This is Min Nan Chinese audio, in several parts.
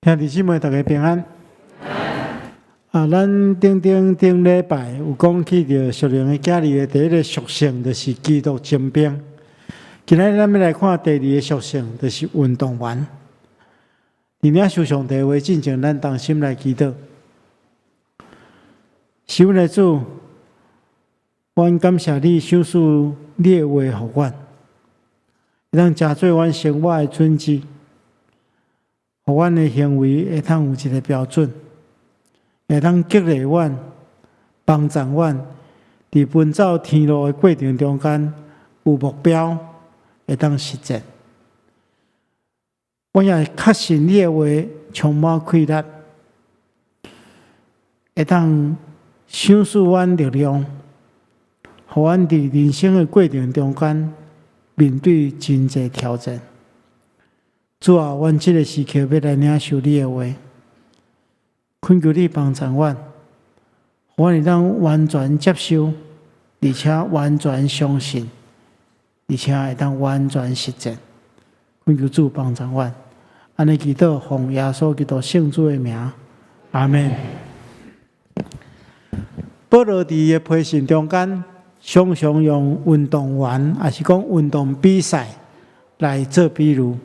兄弟姊妹，大家平安。啊，咱頂頂頂禮拜有講起著屬靈的囝兒的第一个屬性，就是基督精兵。今仔日咱欲來看第二个屬性，就是運動員。佇領受上帝話進前，咱同心來祈禱。是阮的主，阮感謝你賞賜你的話予阮，會當成做阮生活的準則，予阮的行為會當有一个標準，會當激勵阮、幫助阮，佇奔走天路的過程中間有目標，會當實踐。阮也確信你的話充滿氣力，會當賞賜阮力量，予阮佇人生的過程中間面對真濟挑戰。主啊，阮這个時刻欲來領受你的話，懇求你幫助阮，予阮會當完全接受，而且完全相信，而且會當完全實踐。懇求主幫助阮，按呢祈禱，奉耶穌基督聖子的名，阿們。保羅佇伊的批信中間，常常用運動員，抑是講運動比賽來做比喻。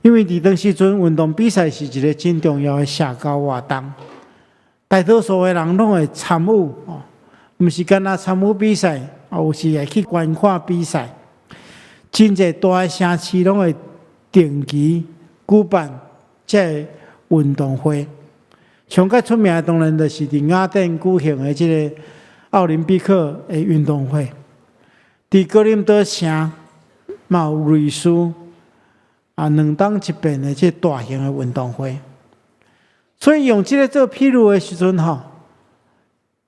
因為佇當時陣，運動比賽是一个真重要的社交活動，大多數的人攏會參與，哦，毋是干焦參與比賽，有時會去觀看比賽。真濟大的城市攏會定期舉辦這个運動會。上較出名的當然就是佇雅典舉行的這个奧林匹克的運動會。佇哥林多城嘛有類似啊，兩冬一遍的這大型的運動會。所以用這个做譬喻的時陣吼，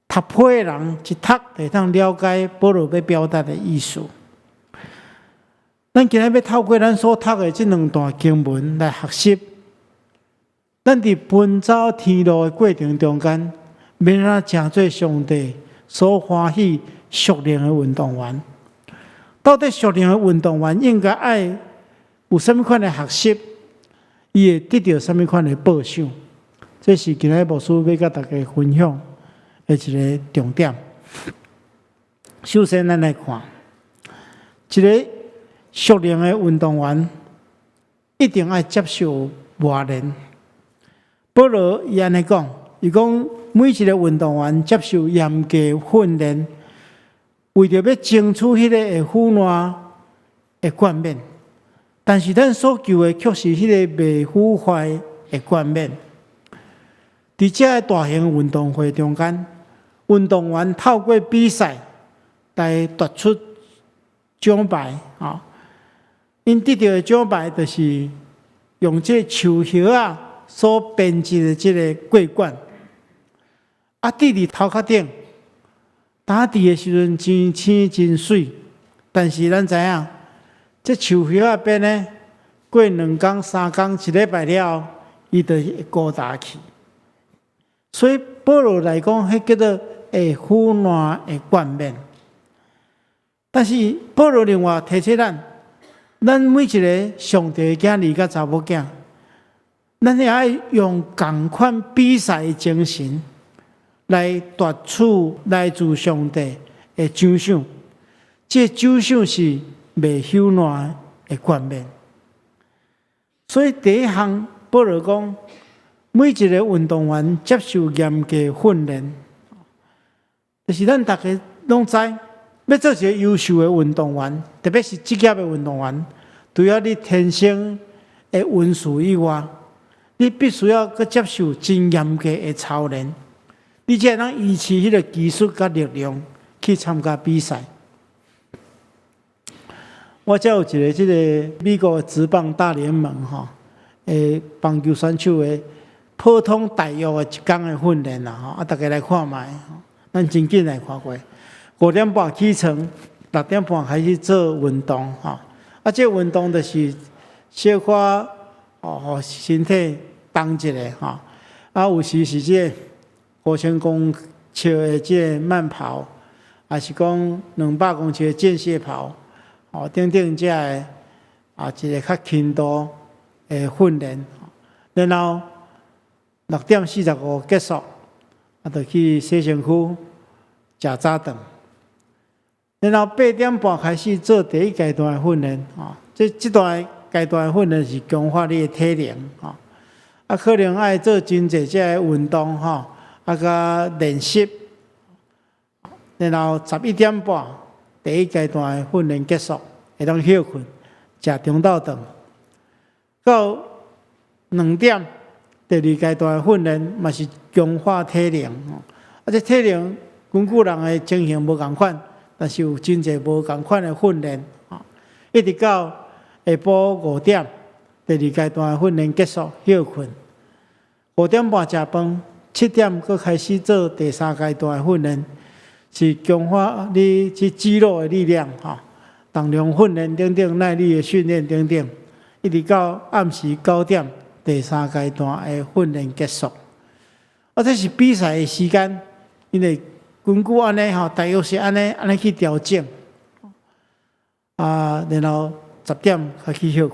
讀批的人一讀就會當了解保羅欲表達的意思。咱今仔欲透過咱所讀的這兩段經文來學習，咱佇奔走天路的過程中間，欲按怎成做上帝所歡喜屬靈的運動員？到底屬靈的運動員應該愛有啥物款的學習？伊會得著啥物款的報賞？這是今仔牧師欲佮大家分享的一个重點。首先，咱來看一个屬靈的運動員，一定愛接受磨練。保羅伊按呢講，伊講每一个運動員接受嚴格訓練，為著欲爭取彼个會腐爛的冠冕，但是咱所求的卻是彼个袂腐壞的冠冕。佇這个大型運動會中間，運動員透過比賽來奪取獎牌，啊，𪜶得著的獎牌就是用這個樹葉仔所編織的這个桂冠，啊，戴佇頭殼頂，當戴的時陣真青真媠，但是咱知影，這樹葉仔編的，過兩工、三工、一禮拜了後，伊就會孤焦去。所以保羅來講，彼叫做會腐爛的冠冕。但是保羅另外提醒咱，咱每一个上帝的囝兒佮查某囝，咱也愛用仝款比賽的精神來奪取來自上帝的獎賞。這獎賞是袂朽爛的冠冕。所以第一項，保羅講，每一个運動員接受嚴格訓練，就是咱逐家攏知，欲做一个優秀的運動員，特別是職業的運動員，除了你天生的恩賜以外，你必須要閣接受真嚴格的操練，你才會當維持彼个技術佮力量去參加比賽。我遮有一个這个美國職棒大聯盟吼，的棒球選手的普通大約的一工的訓練啦吼，啊，逐家來看覓，咱真緊來看過。5點半起床，6點半開始做運動吼，啊，這運動就是小可哦，予身體動一下吼，啊，有時是這5000公尺的這个慢跑，抑是講200公尺的間歇跑，哦，等等這个啊，一个較輕度的訓練。然後6點45結束，啊，就去洗身軀食早頓。然後8點半開始做第一階段的訓練，吼，這段階段的訓練是強化你的體能，吼，啊，可能愛做真濟這个運動，吼，啊，佮練習。然後11點半，第一階段的訓練結束，會當歇睏，食中晝頓。到2點，第二階段的訓練嘛是強化體能，吼，啊，這體能根據人的情形無仝款。但是有真濟無仝款的訓練，一直到下晡五點，第二階段的訓練結束，歇睏。5點半食飯，7點閣開始做第三階段的訓練，是強化你這肌肉的力量，吼，重量訓練等等，耐力的訓練等等，一直到暗時9點，第三階段的訓練結束。啊，這是比賽的時間，因為根據按呢吼，大約是按呢按呢去調整，啊，然後10點才去歇睏。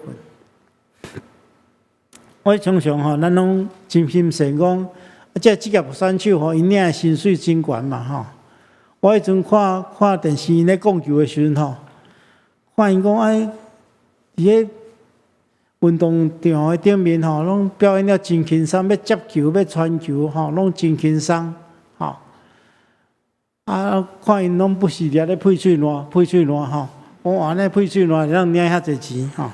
我常常吼，咱攏真心羨講，啊，這職業選手吼，𪜶領的薪水真懸嘛吼。我彼陣看看電視𪜶咧講球的時陣吼，看𪜶講哎，佇咧運動場的頂面吼，攏表演了真輕鬆，欲接球、欲傳球吼，攏真輕鬆，吼。啊，看𪜶攏不時掠咧屁喙瀾、屁喙瀾吼，我按呢屁喙瀾會當領遐濟錢吼。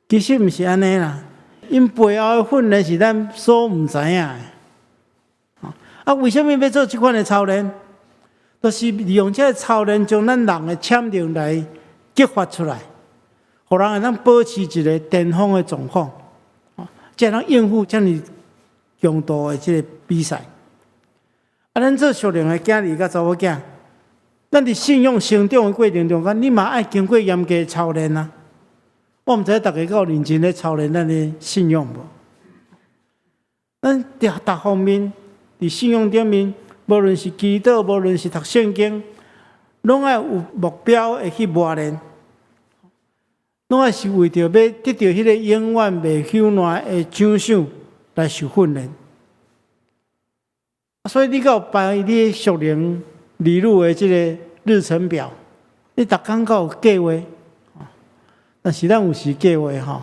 其實毋是按呢啦，𪜶背後的訓練是咱所毋知影的。啊，為啥物欲做這款的操練？就是利用這个操練，將咱人的潛能來激發出來，予人會當保持一个巔峰的狀況，才能應付遮爾強度的這个比賽。啊，咱做屬靈的囝兒佮查某囝，咱佇信仰成長的過程中間，你嘛愛經過嚴格的操練啊。我毋知逐家敢有認真咧操練咱的信仰無？咱佇逐方面，佇信仰頂面，無論是祈禱，無論是讀聖經，攏愛有目標會去磨練，攏愛是為著欲得著彼个永遠袂朽爛的獎賞來受訓練。所以你敢有排你屬靈兒女的這个日程表？你逐工敢有計劃？但是咱有時計劃吼，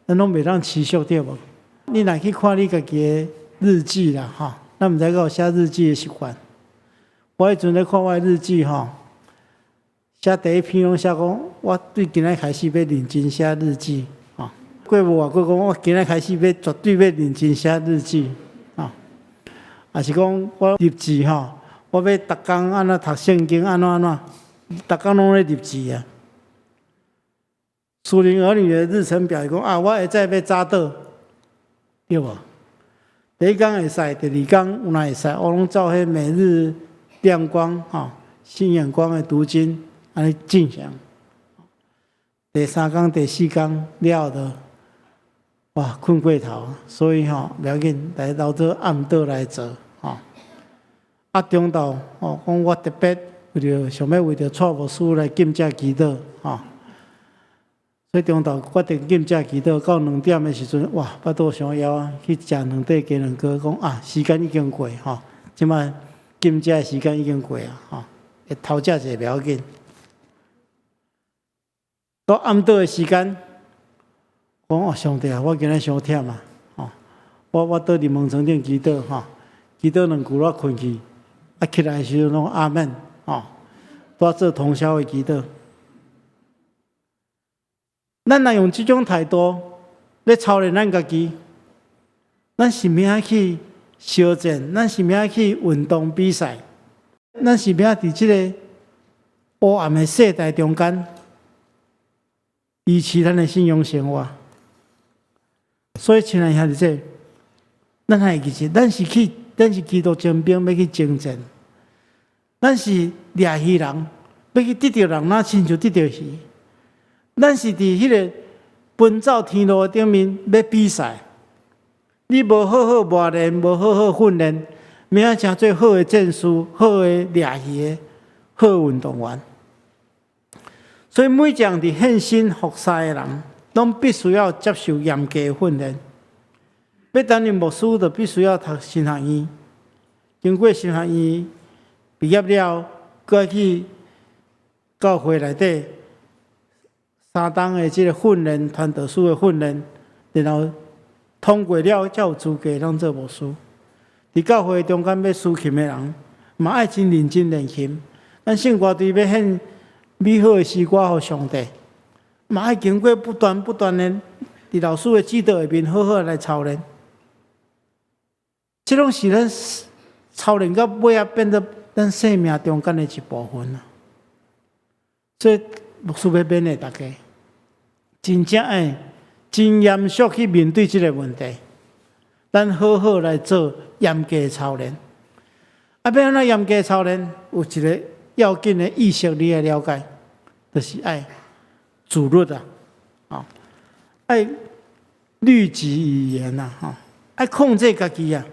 咱攏袂當持續對無？你若去看你家己的日記啦，吼，咱毋知敢有寫日記的習慣。我彼陣咧看我的日記吼，寫第一篇攏寫講，我對今仔開始欲認真寫日記，吼。過無偌久講，我今仔開始欲絕對欲認真寫日記，吼。抑是講我立志吼，我欲逐工按怎讀聖經，按怎按怎，逐工攏咧立志啊。屬靈兒女的日程表，伊講啊，我下早欲早禱，對無？第一工會使，第二工有哪會使？我攏照彼每日亮光吼，新眼光的讀經按呢進行。第三工、第四工了後，哇，睏過頭，所以吼，袂要緊，來留做暗禱來做吼。啊，中晝吼，講我特別為著想欲為著蔡牧師來禁食祈禱吼。所以中晝決定禁食祈禱，到2點的時陣，哇，腹肚傷枵啊，去食兩塊雞卵糕，講啊，時間已經過吼，這擺禁食的時間已經過啊，吼，會偷食者袂要緊。到暗禱的時間，講哦，上帝啊，我今日傷忝啊，吼，我倒佇門床頂祈禱吼，祈禱兩句我睏去，啊起來的時陣攏阿門，吼，拄做通宵的祈禱。咱若用這種態度咧操練咱家己，咱是欲按去相戰？咱是欲按去運動比賽？咱是欲按佇這个黑暗的世代中間維持咱的信仰生活？所以，親愛兄弟姊，咱還會記得，咱是去，咱是基督精兵，欲去征戰。咱是掠魚人，欲去得著人，若親像得著魚。咱是佇彼个奔走天路的頂面欲比賽，你無好好磨練，無好好訓練，欲按成做好的戰士、好的掠魚的好運動員。所以每一項佇獻身服侍的人，攏必須要接受嚴格的訓練。欲擔任牧師，就必須要讀神學院。經過神學院畢業了，閣愛去教會內底3冬的這个訓練，傳道師的訓練，然後通過了，才有資格通做牧師。佇教會中間欲司琴的人，嘛愛真認真練琴。咱聖歌隊欲獻美好的詩歌予上帝，嘛愛經過不斷不斷的佇老師的指導下面，好好來操練。這攏是咱操練到尾仔，變做咱生命中間的一部分啊。所以牧師欲勉勵大家，真正愛真嚴肅去面對這个問題，咱好好來做嚴格的操練。啊，欲按怎嚴格操練？有一个要緊的意識，你愛了解，就是愛自律啊，吼，愛律己以嚴啊，吼，愛控制家己啊。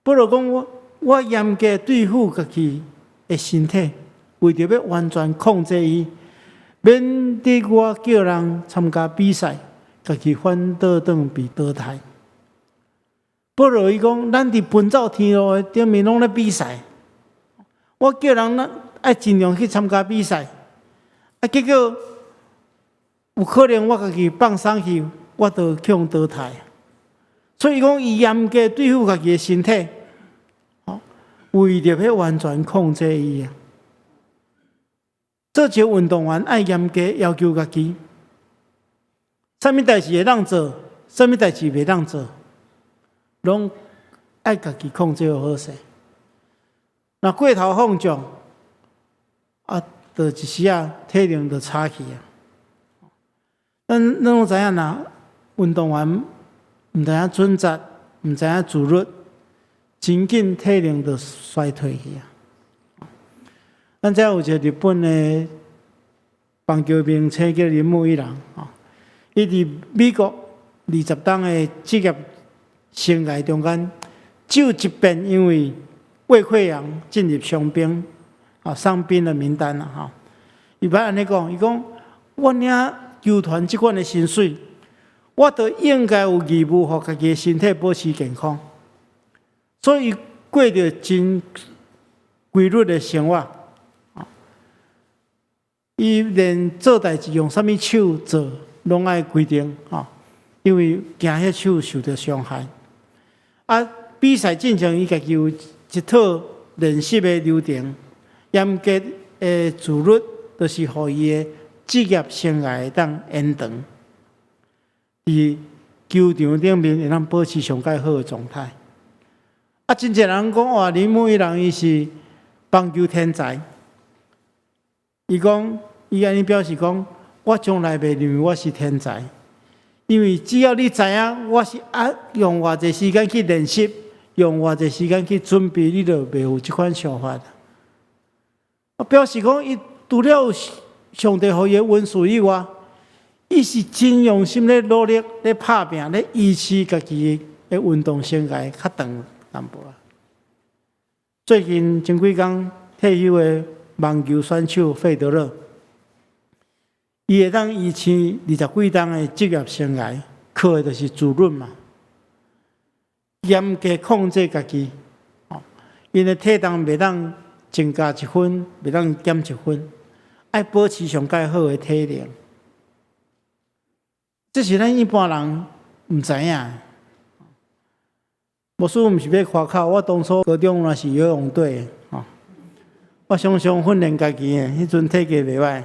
保羅講我我嚴格對付家己的身體，為著欲完全控制伊，免得我叫人參加比賽，家己反倒轉被淘汰。保羅伊講，咱佇奔走天路的頂面攏咧比賽，我叫人咱愛盡量去參加比賽，啊，結果有可能我家己放鬆去，我就去予淘汰。所以講，伊嚴格對付家己的身體，為著欲完全控制伊啊。做一個運動員愛嚴格要求家己，啥物代誌會當做，啥物代誌袂當做，攏愛家己控制好勢。若過頭放縱，啊，就一時仔體能就差去啊。咱咱攏知影，若運動員毋知影準則，毋知影自律，真緊體能就衰退去啊。咱遮有一個日本的棒球明星叫鈴木一郎，吼，伊佇美國20冬的職業生涯中間，只有一遍因為胃潰瘍進入傷兵，啊，傷兵的名單啦，吼。伊捌按呢講，伊講我領球團這款的薪水，我就應該有義務予家己的身體保持健康，所以過著真規律的生活。伊連做代誌用啥物手做，攏愛規定，吼，因為驚彼手受著傷害。啊，比賽進前，伊家己有一套練習的流程，嚴格的自律，就是予伊的職業生涯會當延長。佇球場頂面會當保持上蓋好的狀態。啊，真濟人講哇，鈴木一郎伊是棒球天才。伊講，伊按呢表示講，我從來袂認為我是天才，因為只要你知影我是愛用偌濟時間去練習，用偌濟時間去準備，你就袂有這款想法。我表示講，伊除了有上帝予伊的恩賜以外，伊是真用心咧努力咧拍拚咧維持家己的運動生涯較長淡薄仔。最近前幾工退休的網球選手費德勒，伊會當維持20幾冬的職業生涯，靠的就是自律嘛，嚴格控制家己，哦，𪜶的體重袂當增加一分，袂當減一分，愛保持上蓋好的體能。這是咱一般人毋知影。牧師毋是欲誇口，我當初高中若是游泳隊的，吼。我常常訓練家己的，彼陣體格袂䆀，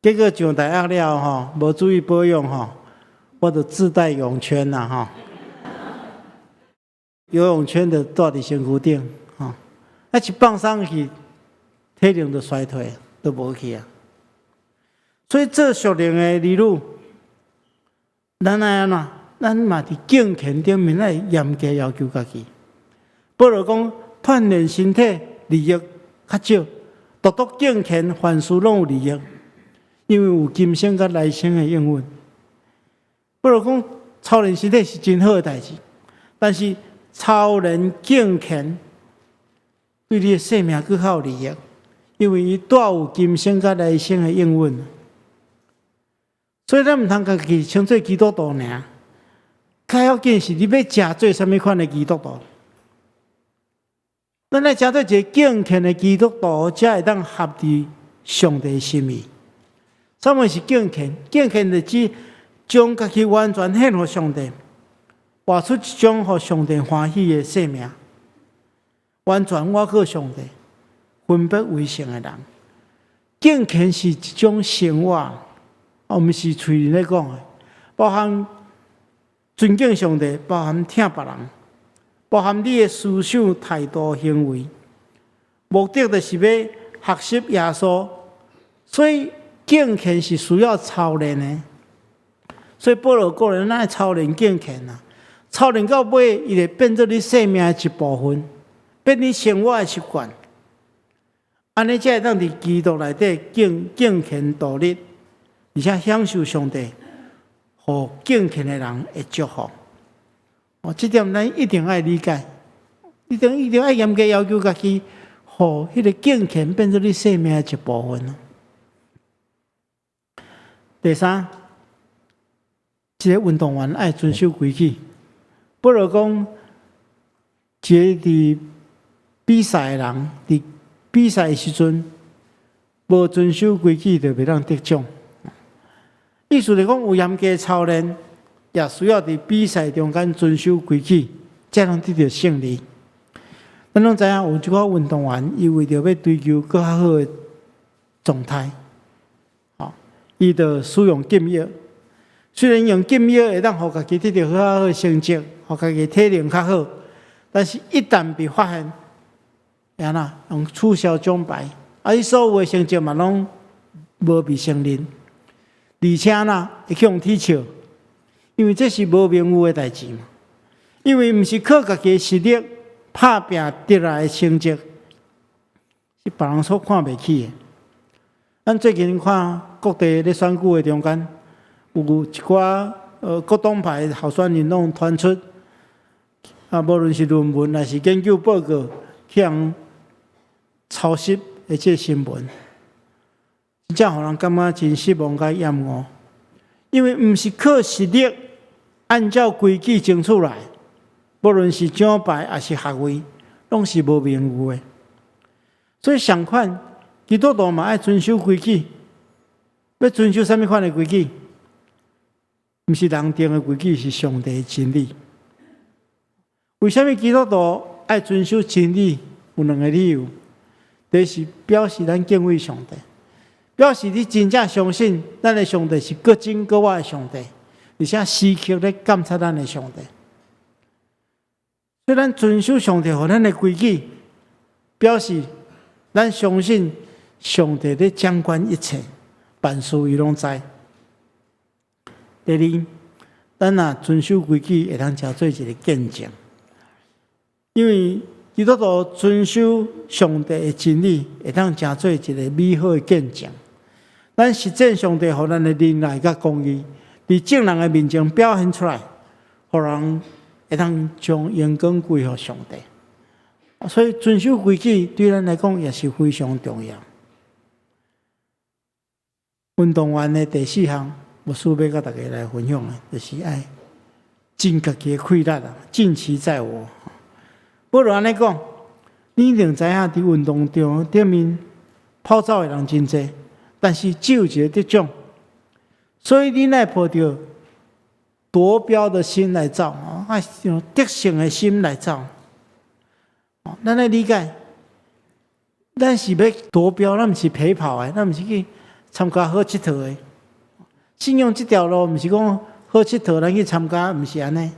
結果上大學了吼，無注意保養吼，我就自帶泳圈啦吼，游泳圈就帶佇身軀頂吼，啊一放鬆去，體能就衰退，都無去啊。所以做屬靈的兒女，咱愛按怎？咱嘛佇敬虔頂面愛嚴格要求家己。保羅講，鍛鍊身體利益較少，獨獨敬虔凡事攏有利益，因為有今生佮來生的應允。保羅講，操練身體是真好的代誌，但是操練敬虔對你的生命閣較有利益，因為伊帶有今生佮來生的應允。所以咱毋通家己稱做基督徒爾。較要緊是你欲成做啥物款的基督徒？咱愛成做一个敬虔的基督徒，才會當合佇上帝心意。啥物是敬虔？敬虔就指將家己完全獻予上帝，活出一種予上帝歡喜的生命，完全倚靠上帝，分別為聖的人。敬虔是一種生活，而毋是喙咧講的，包含尊敬上帝，包含疼別人，包含你的思想、態度、行為，目的就是欲學習耶穌。所以敬虔是需要操練的。所以保羅鼓勵咱愛操練敬虔啊，操練到尾，伊會變做你生命的一部分，變你生活的習慣。按呢才會當佇基督內底敬虔獨立，而且享受上帝予敬虔的人的祝福。哦，這點咱一定愛理解，一定愛嚴格要求家己，予彼个敬虔變做你生命的一部分。第三，一个運動員愛遵守規矩。保羅講，一个佇比賽的人，佇比賽的時陣無遵守規矩，就袂當得獎。意思是講，有嚴格操練，也需要佇比賽中間遵守規矩，才能得著勝利。咱攏知影有一寡運動員，伊為著欲追求閣較好的狀態，吼，伊就使用禁藥。雖然用禁藥會當予家己得著較好的成績，予家己體能較好，但是一旦被發現，按怎用取消獎牌，啊！伊所有的成績嘛攏無被承認，而且呢會去予恥笑，因為這是無名譽的代誌嘛。因為毋是靠家己的實力拍拚得來的成績，是別人所看袂起的。咱最近看各地咧選舉的中間，有一寡各黨派候選人攏傳出，啊，無論是論文還是研究報告，去予抄襲的這個新聞，真正予人感覺真失望佮厭惡。因為毋是靠實力，按照規矩爭取來，無論是獎牌抑是學位，攏是無名譽的。所以相款，基督徒嘛愛遵守規矩，欲遵守啥物款的規矩？毋是人定的規矩，是上帝的真理。為啥物基督徒愛遵守真理？有兩个理由。第一是表示咱敬畏上帝，表示你真正相信咱的上帝是閣真閣活的上帝，而且時刻咧監察咱的上帝。所以咱遵守上帝予咱的規矩，表示咱相信上帝咧掌管一切，萬事伊攏知。第二，咱若遵守規矩，會當成做一个見證，因為基督徒遵守上帝的真理，會當成做一个美好的見證。咱實踐上帝予咱的仁愛佮公義，佇眾人的面前表現出來，予人會當將榮光歸予上帝。所以遵守規矩對咱來講也是非常重要。運動員的第四項，牧師欲佮大家來分享的，就是愛盡家己的氣力啊，盡其在我。保羅按呢講，你一定知影佇運動場頂面跑走的人真濟，但是只有一个得獎，所以你愛抱著奪標的心來走，愛用得勝的心來走。咱愛理解，咱是欲奪標，咱毋是陪跑的，咱毋是去參加好𨑨迌的。信仰這條路，毋是講好𨑨迌，咱去參加，毋是按呢。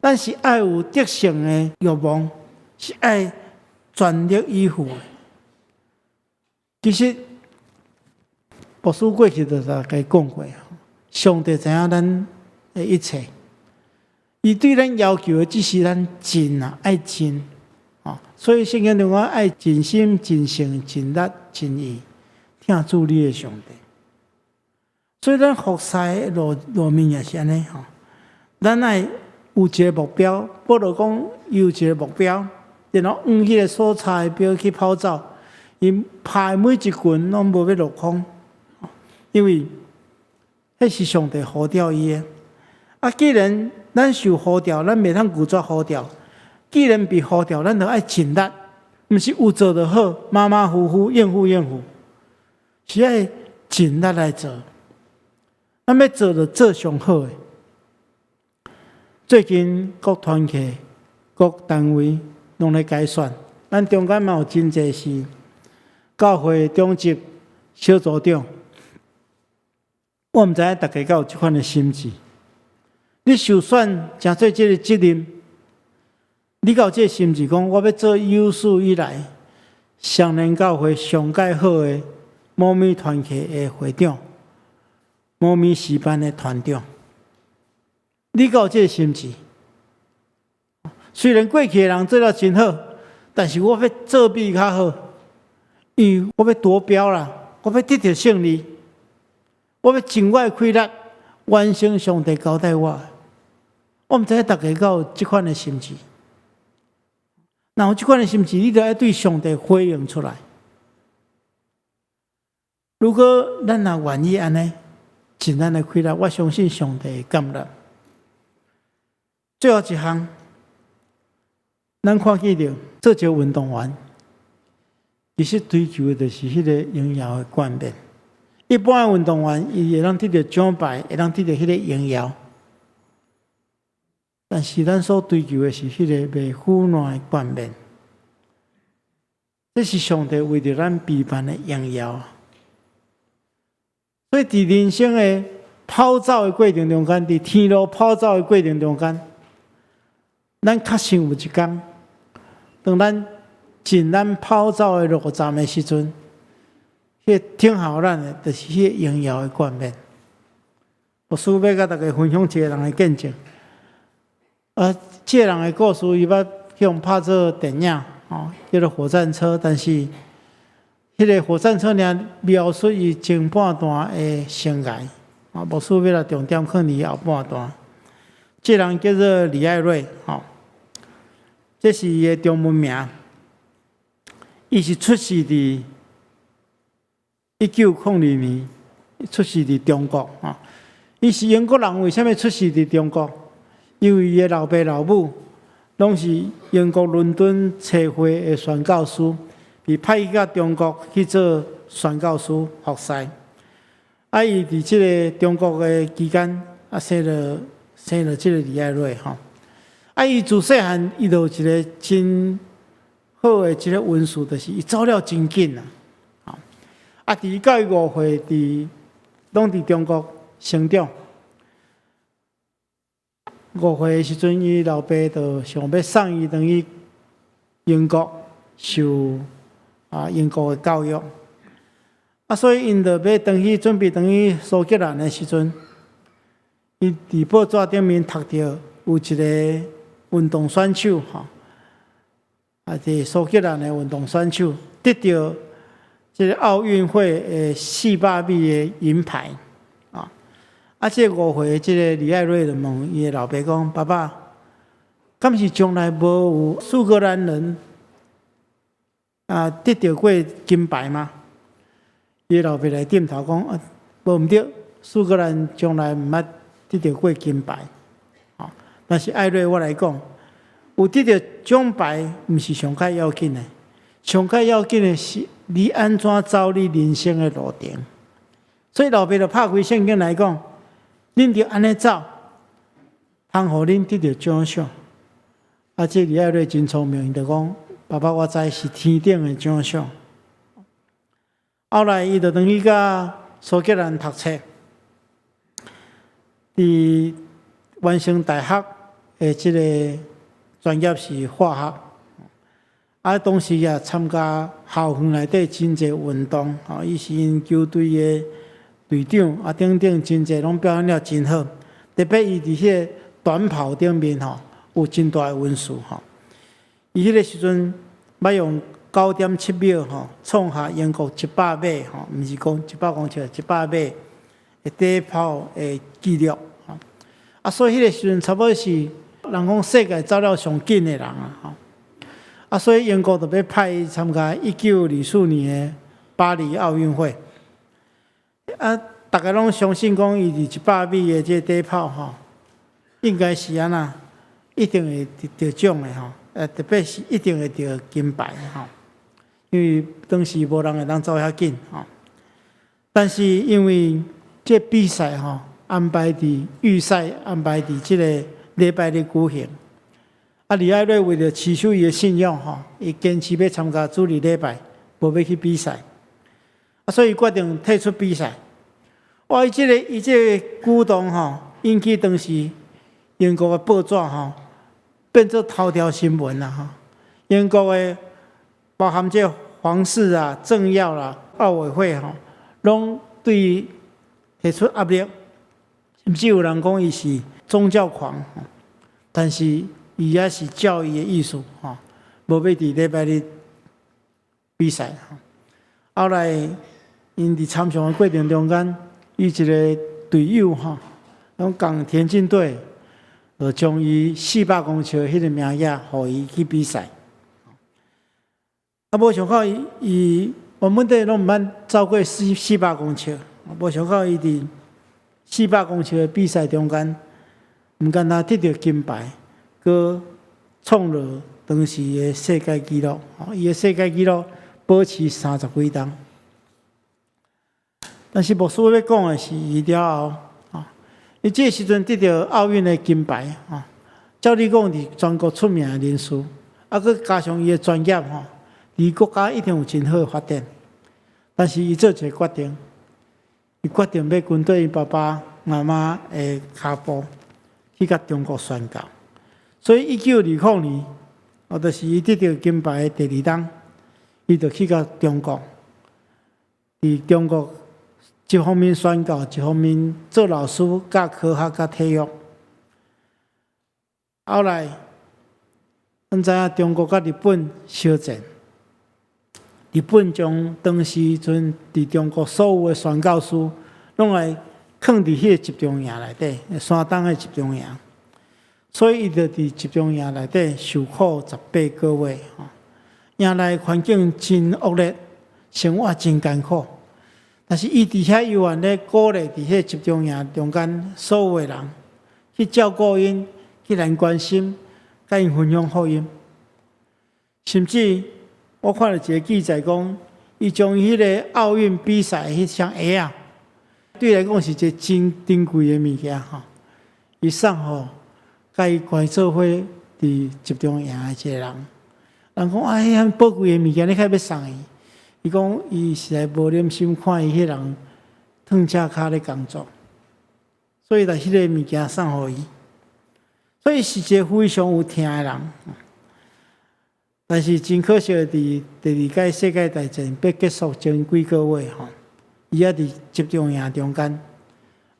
咱是愛有得勝的慾望，是愛全力以赴的。其實，牧師過去就大概講過，上帝知影咱的一切，伊對咱要求的只是咱盡啊，愛盡。所以聖經中講愛盡心、盡性、盡力、盡意，疼主你的上帝。所以咱服侍的路面也是按呢吼，咱愛有一个目標，保羅講伊有一个目標，然後往彼个所差的標去跑走，伊拍每一拳攏無欲落空，因為彼是上帝呼召伊的。啊，既然咱受呼召，咱袂通拒絕呼召。既然被呼召，咱就愛盡力，毋是有做就好，馬馬虎虎應付應付，是愛盡力來做。咱欲做就做上好的。最近各團契、各單位攏咧改選，咱中間嘛有真濟是教會長執小組長。我毋知影大家敢有這款的心志。你受選成做這個責任，你敢有這個心志，講我欲做有史以來雙連教會上蓋好的某物團契的會長，某物詩班的團長，你敢有這個心志？雖然過去的人做了真好，但是我欲做比伊較好，因為我欲奪標啦，我欲得著勝利，我欲盡我的氣力完成上帝交代我的。我毋知影大家敢有這款的心志。若有這款的心志，你就愛對上帝回應出來。如果咱若願意按呢，盡咱的氣力，我相信上帝會感納。最後一項，咱看見著做一個運動員，其實追求的就是彼個榮耀的冠冕。一般的運動員，伊會當得著獎牌，會當得著彼個榮耀。但是咱所追求的是彼個袂腐爛的冠冕。這是上帝為著咱備辦的榮耀。所以，佇人生的跑走的過程中間，佇天路跑走的過程中間，咱確信有一工，當咱盡咱跑走的路站的時陣，彼個等候咱的，就是彼個榮耀的冠冕。牧師欲共大家分享一個人的見證。啊，這個人的故事，伊捌去予拍做電影，吼，叫做《火戰車》，但是彼個火戰車爾描述伊前半段的生涯。啊，牧師欲來重點放佇後半段。這個人叫做李愛瑞，吼，這是伊的中文名。伊是出世佇1902年，出世佇中國，吼。伊是英國人，為啥物出世佇中國？因為伊的老爸老母攏是英國倫敦差會的宣教師，被派去到中國去做宣教師服侍。啊，伊佇這个中國的期間，啊，生了這个李愛瑞吼。啊，伊自細漢，伊就有一个真好的這个恩賜，就是伊走了真緊啊。啊，佇伊到伊5歲，攏佇中國成長。5歲的時陣，伊老爸就想欲送伊轉去英國受英國的教育。啊，所以𪜶就欲轉去準備轉去蘇格蘭的時陣，伊佇報紙頂面讀著有一個運動選手吼，啊，佇蘇格蘭的運動選手得著這个奧運會的400米的銀牌。啊！這個5歲，這个李愛瑞就問伊的老爸講：“爸爸，敢是從來無有蘇格蘭人得著過金牌嗎？”伊的老爸來點頭講：“啊，無毋對，蘇格蘭從來毋捌得著過金牌。”但是愛瑞我來講，有得著獎牌毋是上較要緊的，上較要緊的是你按怎走你人生的路程。所以老爸就拍開聖經來講：“恁著按呢走，通予恁得著獎賞。”啊，這李愛瑞真聰明，伊就講：“爸爸，我知是天頂的獎賞。”後來，伊就轉去佮蘇格蘭讀冊，佇完成大學的這个專業是化學。啊，當時也參加校園內底真濟運動，吼，伊是𪜶球隊的隊長，啊，等等，真濟攏表現了真好。特別伊佇彼个短跑頂面吼，有真大的恩賜吼。伊彼个時陣捌用9.7秒吼，創下英國一百米吼，毋是講100公尺，一百米的短跑的紀錄吼。啊，所以彼个時陣差不多是人講世界走了上緊的人啊吼。啊，所以英國就欲派伊參加1924年的巴黎奧運會。啊，逐家攏相信講伊佇一百米的這个短跑吼，應該是按怎，一定會得獎的吼，特別是一定會得金牌吼，因為當時無人會當走遐緊吼。但是因為這比賽吼安排佇預賽安排佇這個禮拜日舉行，啊，李愛銳為著持守伊的信仰吼，伊堅持欲參加主日禮拜，無欲去比賽，啊，所以決定退出比賽。哇！伊這個舉動吼，引起當時英國的報紙吼，變做頭條新聞啦吼。英國的包含這皇室啊、政要啦、奧委會吼，攏對伊提出壓力，甚至有人講伊是宗教狂，但是伊也是照伊的意思吼，無欲佇禮拜日比賽。後來，𪜶佇參賽的過程中間，伊一個隊友吼，攏共田徑隊，就將伊400公尺彼個名額，予伊去比賽。啊，無想到伊伊原本底攏毋捌走過四百公尺，無想到伊佇四百公尺的比賽中間，毋干焦得著金牌，閣創落當時的世界紀錄。伊的世界紀錄保持三十幾冬。但是牧師欲講的是，伊了後，啊，伊這個時陣得著奧運的金牌，啊，照理講佇全國出名的人士，啊，閣加上伊的專業，吼，佇國家一定有真好的發展。但是伊做一個決定，伊決定欲跟綴伊爸爸媽媽的跤步，去共中國宣教。所以1920年，哦，就是伊得著金牌的第二冬，伊就去到中國，佇中國一方面宣教，一方面做老師，教科學、佮體育。後來，咱知影中國佮日本相戰，日本將當時陣佇中國所有的宣教師，攏來囥佇彼個集中營內底，山東的集中營。所以伊就佇集中營內底受苦18個月，吼，營內環境真惡劣，生活真艱苦。但是伊佇遐猶原咧鼓勵佇彼個集中營中間所有的人，去照顧𪜶，去來關心，共𪜶分享福音。甚至我看著一個記載講，伊將彼個奧運比賽彼雙鞋仔，對伊來講是一個真珍貴的物件吼。伊送予共伊關做伙佇集中營的一個人，人講哎呀，寶貴的物件，你較欲送伊？伊講伊實在無忍心看伊彼人褪赤跤咧工作，所以來彼個物件送予伊。所以是一個非常有疼的人。但是真可惜，佇第二屆世界大戰欲結束前幾個月吼，伊猶佇集中營中間，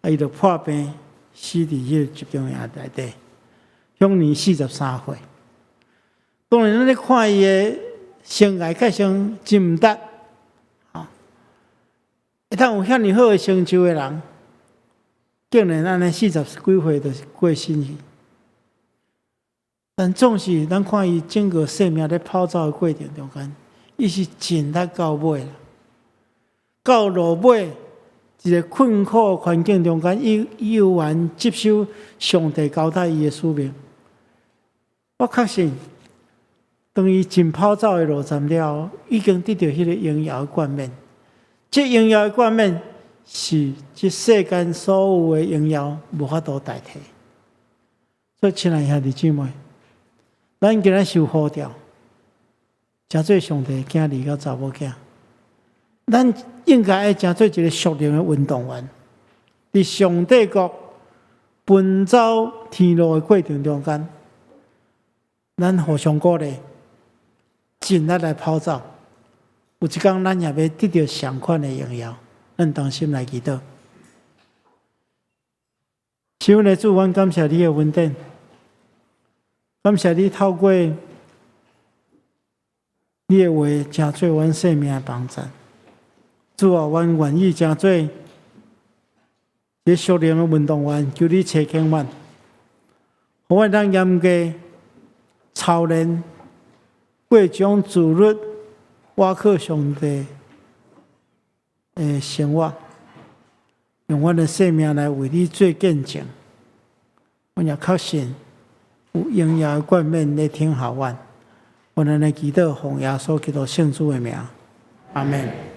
啊，伊就破病死佇彼個集中營內底，享年43歲。當然，咱咧看伊的生涯，確實真毋值。吼，會當有遐爾好的成就的人，竟然按呢四十幾歲就過身去。但總是咱看伊整個生命咧跑走的過程中間，伊是盡力到尾，到落尾一個困苦的環境中間，伊猶原接受上帝交代伊的使命。我確信，當伊盡跑走的路程了後，已經得著彼個榮耀的冠冕。這榮耀的冠冕是這世間所有的榮耀無法度代替。所以，親愛兄弟姊妹，咱今仔受呼召，成做上帝的囝兒佮查某囝，咱應該愛成做一個屬靈的運動員，佇上帝國奔走天路的過程中間，咱互相鼓勵，盡力來跑走。有一工，咱也欲得著相款的榮耀，咱同心來祈禱。是阮的主，阮感謝你的恩典，感謝你透過你的話，成做阮生命的幫贊。主啊，阮願意成做一個屬靈的運動員，求你差遣阮，予阮通嚴格操練，過這種自律、倚靠上帝的生活，用阮的生命來為你做見證。阮也確信有榮耀的冠冕咧等候阮。阮按呢祈禱，奉耶穌基督聖主的名，阿門。